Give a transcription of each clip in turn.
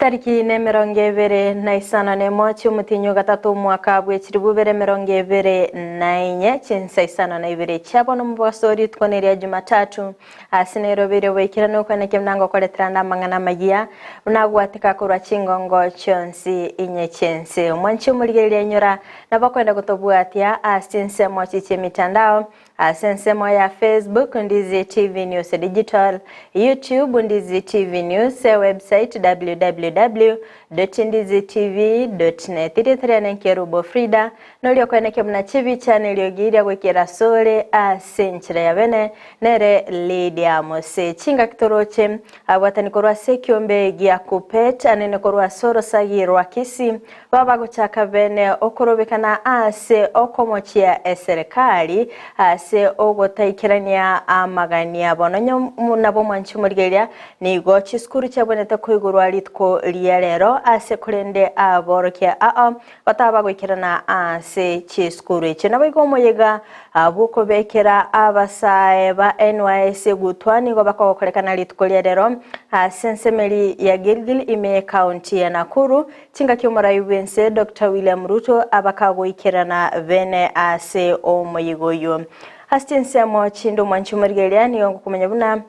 Chitariki nemerongo ebere na isano nemo chi'omotienyi o gatato omwaka bwe chilifu ibere emerongo ebere na enye, chinsa isano na ibere chia bono omobaso o rituko neria Jumatatu, ase nerobeire oboikeranu okweneke buna ngokoretera ande amang'ana amayia, buna agwateka korwa chingongo chionsi inye chi'ense. Omwanchi omorigereria inyora, nabo okwenda gotobwatia ase chinsemo echi chi'emitandao, Ase ensemo ya Facebook, Ndizi TV News Digital, YouTube, Ndizi TV News, ewebsite www.ndizitv.net. Erieta riane Nkerubo Frida, noria okweneke buna chibicha na eriogi ria goikera asore ase enchera ya bene, nere Lydia Mose. Chingaki toroche abwatani korwa ase ekiombe gia Kuppet, anene korwa ase orosagi rwa Kisii, Babagochaka bene okorobekana ase okomochia eserekari ase ogotaikerania amagania abo. Nonya nabo omwanchi omorigereria, nigo chisukuru chiabwenerete koigorwa rituko ria rero ase korende aborokia ao bataba goikerana ase chisukuru echio. Naboigo omoyega bw'okobekera abasae ba NYS egutwa nigo bakogokorekana rituko ria rero ase ensemeri ya Gilgil ime y'ecounty ya Nakuru. Chingaki omorai bw'ense Doctor William Ruto abakagoikerana bene ase omoyigo oyio. Ase chinsemo chinde omwanchi omorigereria nigo ngokomanya buna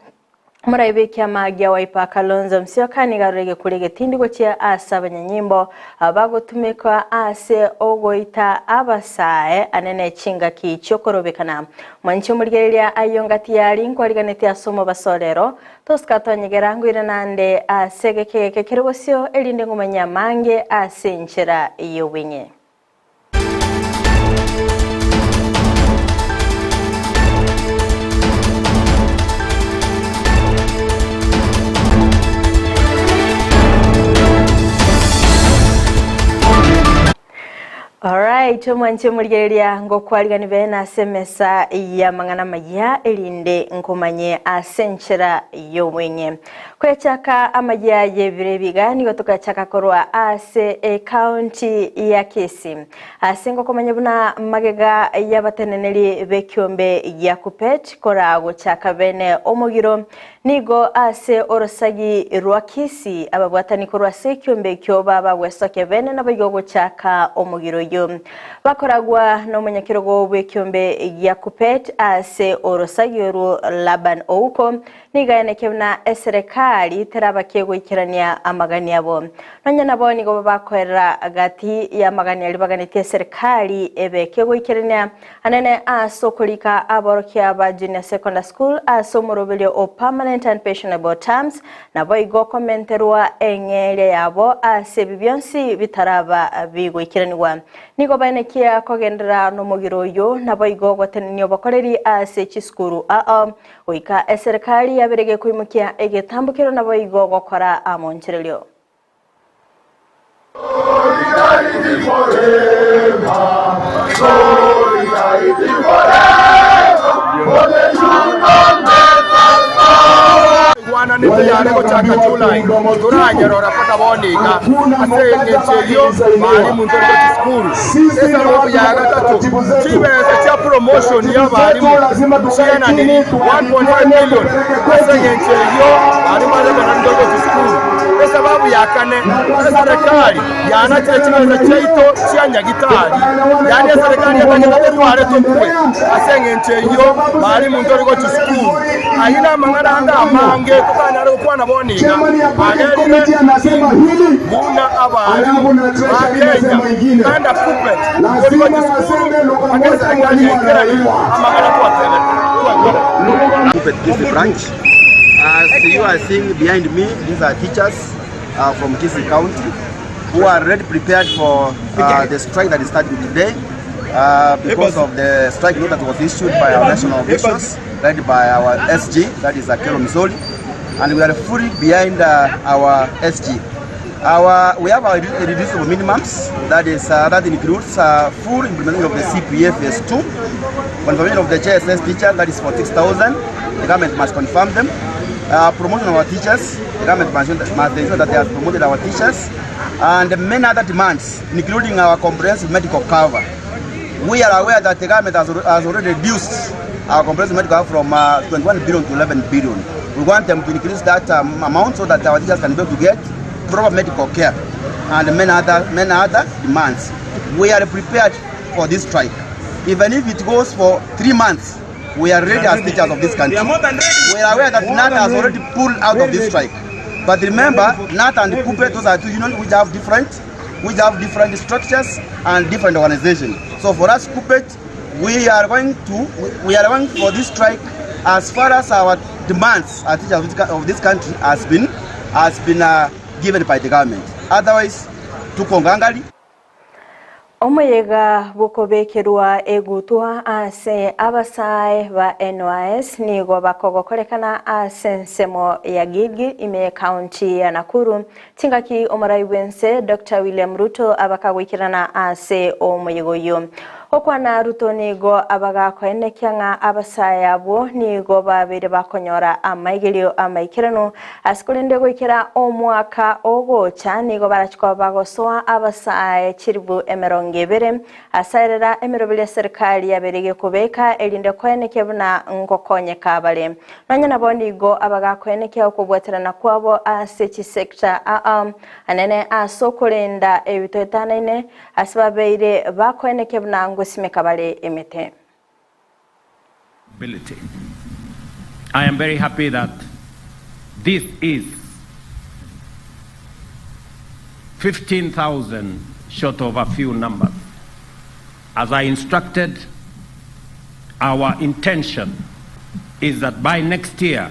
omorai bw'ekiama gia Wiper Kalonzo Musyoka nigo arure egekuri egetindi gochia ase abanyanyimbo bagotumekwa ase ogoita abasae anene chingaki chiokorobekana. Mwanchi omorigereria ayio ngati yari nkwariganetie ase omobaso orero Tosika twanyegera ngoirana naende ase egeka egeke kere bosio, erinde ngomanye amange ase enchera y'obweng'e. Alright, omwanche omorigereria ngokwarigani bene ase emesa y'amang'ana amaya erinde nkomanye ase enchera y'obweng'e. Koyachaka amaya y'ebiro ebiga nigo tokayachaka korwa ase ecounty ya Kisii. Ase ngokomanya buna magega y'abateneneri b'ekiombe gia Kuppet koragochaka bene omogiro Nigo ase orosagi rwa Kisii ababwatani korwa ase ekiombe ekio baba gwesokia bene naboigo gochaka omogiro oyio. Bakoragwa nomonyakerogo bw'ekiombe gia Kuppet ase orosagi orwo Laban Ouko, nigo ayaneke buna eserekari terabakie goikerania amagani abo. Nonya nabo nigo bakoerera gati y'amagani aria baganetie eserekari ebe kegoikerania Anene ase okorika aborokia ba Junior Secondary School ase omoroberio o Permanent and Pensionable Terms, naboigo komenterwa eng'eria yabo ase ebi bionsi bitaraba bigoikeranigwa. Nigo baenekia kogenderera nomogiro oyio, naboigo gotenenia obokoreri ase chisukuru ao, goika eserekari yabere gekoimokia egetambokero naboigo gokora amonchererio. Igwananete yare gochaka Julai, toranyerora mpaka bono iga. Ase engencho eyio barimu ntori gochia sukuru. Esababu ya gatato, chibesa chia promotion y'abarimu chienaniri 1.5 million. Ase engencho eyio barimu bare konyora ntori gochia sukuru. Esababu ya kane, eserekari yanachire chibesa chiaito chia nyagitari, yaani eserekari etagete totware tokwe. Ase engencho eyio barimu ntori gochia sukuru. Ayio namang'ana ande amange totanyare gokwana bono iga, agerire intwe buna abarimu ba Kenya kanda Kuppet tori gochia sukuru mpaka eserekari yaikeranie amang'ana twatebete. Twakora. Kuppet Kisii branch. As you are seeing behind me, these are teachers uh, from Kisii County who are already prepared for uh, the strike that is starting today uh, because of the strike note that was issued by our national officials, led by our SG, that is Akelo Misoli, and we are fully behind uh, our SG. Our, we have our reducible minimums, that is uh, that includes uh, full implementation of the CPA phase 2, confirmation of the JSS teacher, that is 46,000, the government must confirm them. Uh, promotion of our teachers, the government must, must ensure that they have promoted our teachers, and many other demands, including our comprehensive medical cover. We are aware that the government has, has already reduced our comprehensive medical cover from uh, 21 billion to 11 billion. We want them to increase that um, amount so that our teachers can be able to get proper medical care and many other, many other demands. We are prepared for this strike. Even if it goes for 3 months, we are ready as teachers of this country. We are aware that KNUT has already pulled out of this strike. But remember, KNUT and KUPPET, those are two unions which have different structures and different organizations. So for us, KUPPET, we are going for this strike as far as our demands as teachers of this country has been given by the government. Otherwise, tuko ngangari. Omoyega bw'okobekerwa egutwa ase abasae ba NYS nigo bakogokorekana ase ensemo ya Gilgil ime county ya Nakuru chingaki omorai bwense Dr. William Ruto abakagwikirana ase omoyega oyo okwana Ruto nigo abagakoenekia ng'a abasae abwo nigo babere bakonyora amaigerio amaikerano ase korende goikera omwaka ogocha nigo barachikoba bagosoa abasae chiribu 20 asaerera emeroberi ya serikali yaberege kubeka erinde koenekia buna ngokonyeka bare nonya nabo nigo abagakoenekia okobwaterana kwabo ase chisekta aa anene ase okorenda ebitoetanaine ase babeire bakoenekia buna ngosimeka bare emete. Ability. I am very happy that this is 15,000 short of a few numbers. As I instructed, our intention is that by next year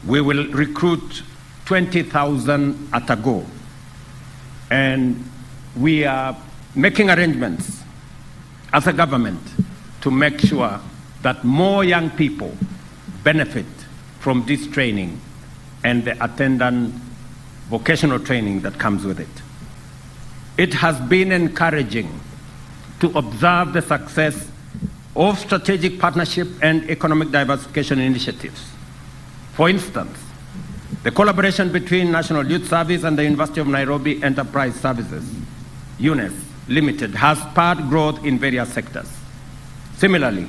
we will recruit 20,000 at a go. And we are making arrangements as a government to make sure that more young people benefit from this training and the attendant vocational training that comes with it. It has been encouraging to observe the success of strategic partnership and economic diversification initiatives. For instance, the collaboration between National Youth Service and the University of Nairobi Enterprise Services, UNES Limited, has spurred growth in various sectors. Similarly,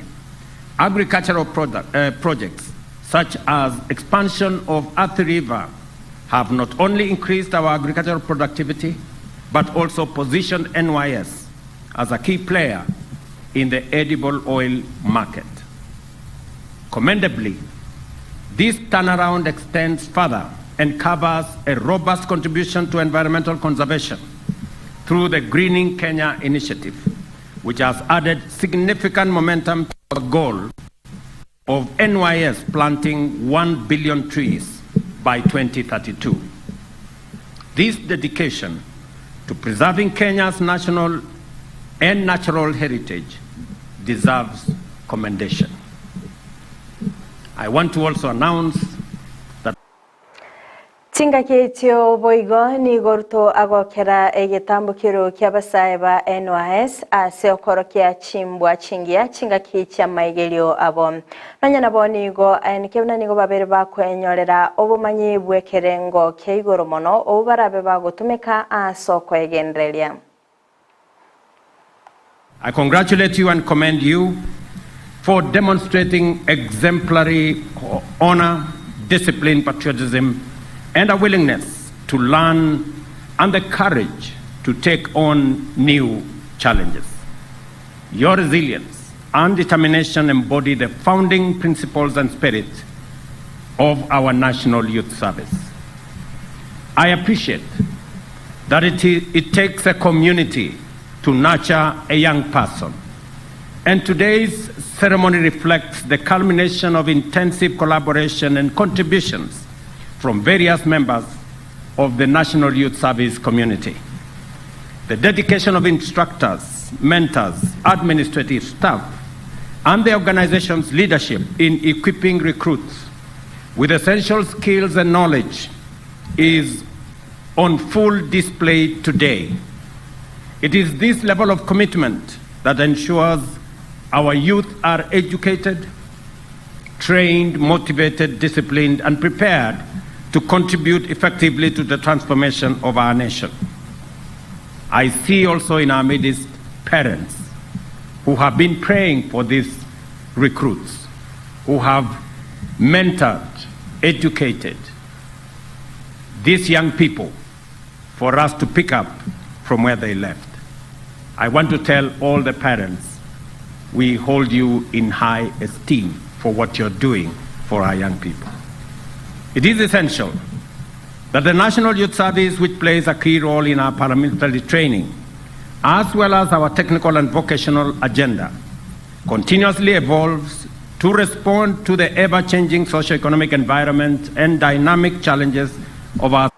agricultural projects such as expansion of Athi River have not only increased our agricultural productivity, but also positioned NYS as a key player in the edible oil market. Commendably, this turnaround extends further and covers a robust contribution to environmental conservation through the Greening Kenya initiative, which has added significant momentum to our goal of NYS planting 1 billion trees by 2032. This dedication to preserving Kenya's national and natural heritage deserves commendation. I want to also announce that Chingaki echio boigo nigo Ruto agokera egetambukiro kia abasae ba NYS ase okorokia chimbwa chingiya chingaki chia maigerio abo nonya nabo nigo aenekia buna nigo babere bakwenyorera obomanyi bw'ekerengo kia igoro mono obu barabe bagotumeka ase okoegendereria. I congratulate you and commend you for demonstrating exemplary honor, discipline, patriotism, and a willingness to learn and the courage to take on new challenges. Your resilience and determination embody the founding principles and spirit of our National Youth Service. I appreciate that it takes a community to nurture a young person. And today's ceremony reflects the culmination of intensive collaboration and contributions from various members of the National Youth Service community. The dedication of instructors, mentors, administrative staff, and the organization's leadership in equipping recruits with essential skills and knowledge is on full display today. It is this level of commitment that ensures our youth are educated, trained, motivated, disciplined, and prepared to contribute effectively to the transformation of our nation. I see also in our midst parents who have been praying for these recruits, who have mentored, educated these young people. for us to pick up from where they left. I want to tell all the parents we hold you in high esteem for what you're doing for our young people. It is essential that the National Youth Service, which plays a key role in our paramilitary training, as well as our technical and vocational agenda, continuously evolves to respond to the ever-changing socio-economic environment and dynamic challenges of our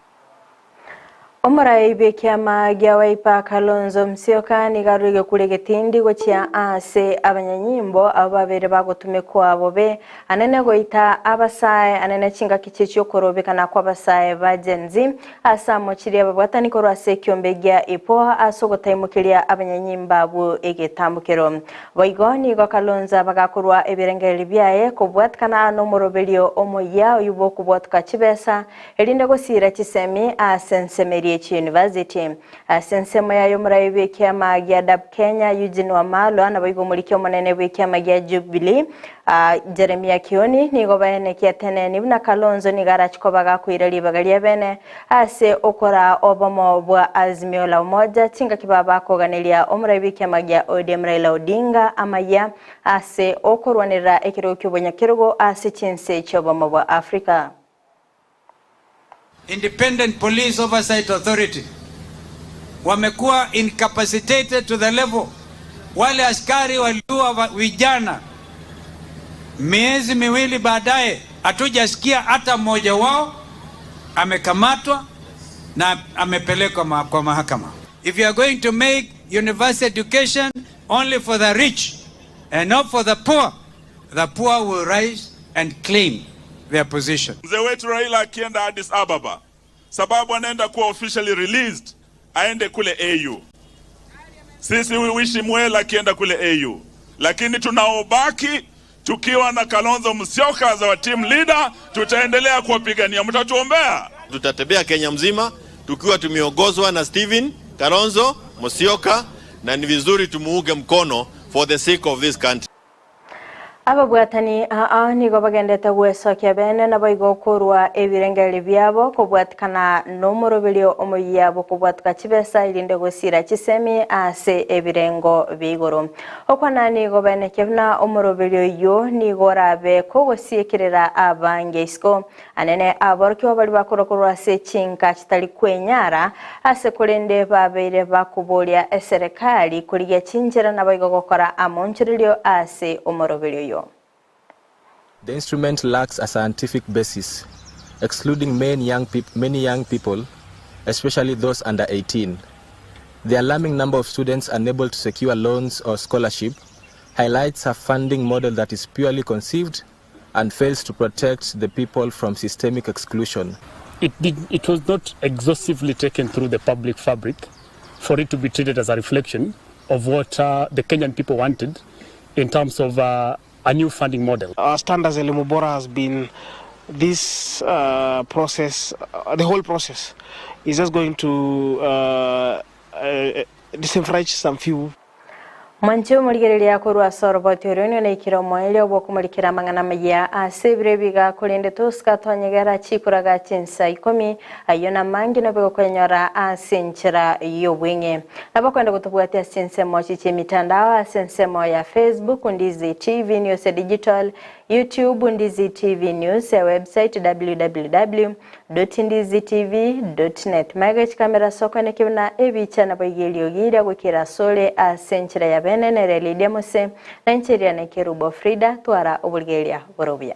Omorai bw'ekiama gia Wiper Kalonzo Musyoka nigo arure egekuro egetindi gochia ase abanyanyimbo abwo babere bagotumekwa bobe anene goita abasae anene chingaki chie chiokorobekana kw'abasae ba Gen Z ase amochirie ababwatani korwa ase ekiombe gia IPOA ase ogotaimokeria abanyanyimbo abwo egetambokero. Boigo nigo Kalonzo abagakorwa ebirengererio biaye kobwatikana nomoroberio omoyia oyio bw'okobwatoka chibesa erinde gosiira chisemi ase ensemo erie chiuniversity. Ase ensemo yaye omorai bw'ekiama gia DAP Kenya Eugene Wamalwa naboigo omoriki omonene bw'ekiama gia Jubilee Jeremiah Kioni nigo baenekia teneni buna Kalonzo nigo arachi koba gakoira ribaga ria bene ase okoraa obomo bwa Azimio la Umoja chingaki baba bakoganeria omorai bw'ekiama gia ODM Raila Odinga amaya ase okorwanerera ekerogo ki'obonyakerogo ase chinse chi'obomo bwa Africa. Independent Police Oversight Authority wamekuwa incapacitated to the level wale askari waliua vijana, miezi miwili baadaye hatujasikia hata mmoja wao amekamatwa na amepelekwa kwa mahakama. If you are going to make university education only for the rich and not for the poor, the poor will rise and claim their position. Mzee wetu Raila akienda Addis Ababa, sababu anaenda kuwa officially released, aende kule AU. Sisi we wish him well akienda kule AU, lakini tunaobaki tukiwa na Kalonzo Musyoka as our team leader, tutaendelea kuwapigania. Mtatuombea. Tutatembea Kenya mzima tukiwa tumeongozwa na Stephen Kalonzo Musyoka, na ni vizuri tumuunge mkono for the sake of this country. Ababwatani aa nigo bagendete gwesokia bene naboigo korwa ebirengererio biabo kobwatikana nomoroberio omoyia bokobwatuka chibesa erinde gosira chisemi ase ebirengo bia igoro. Okwana nigo baenekia buna omoroberio oyio nigo orabe kogosiekerera abange isiko anene aborokigwa bari bakorwa ase chinka chitari kwenyara ase korende babeire bakoboria eserekari korigia chinchera naboigo gokora amonchererio ase omoroberio oyo. The instrument lacks a scientific basis, excluding many young people, especially those under 18. The alarming number of students unable to secure loans or scholarship highlights a funding model that is purely conceived and fails to protect the people from systemic exclusion. It was not exhaustively taken through the public fabric for it to be treated as a reflection of what the Kenyan people wanted in terms of a new funding model. Our standards Elimu Bora has been this process, the whole process is just going to disenfranchise some few. Mwanchi omorigereria korwa soroboti orio neikire omoerio bwokomorikera amang'ana maya ase ebiro ebiga korende tosika twanyegera chikuraga chinsa 10 ayo na mangi nobe gokwenyora ase enchera y'obweng'e. Nabo kwenda gotobwatia ase ensemo chichie emitandao ase ensemo ya Facebook Ndizi TV News Digital, YouTube Ndizi TV News, ya website www.ndizitv.net. Maega chikamera soko nekibuna ebicha nabo igelio gira gwikira sole ase enchera ya bene nere Lydia Mose na encheria nekerubo Frida twara oburigeria borobia.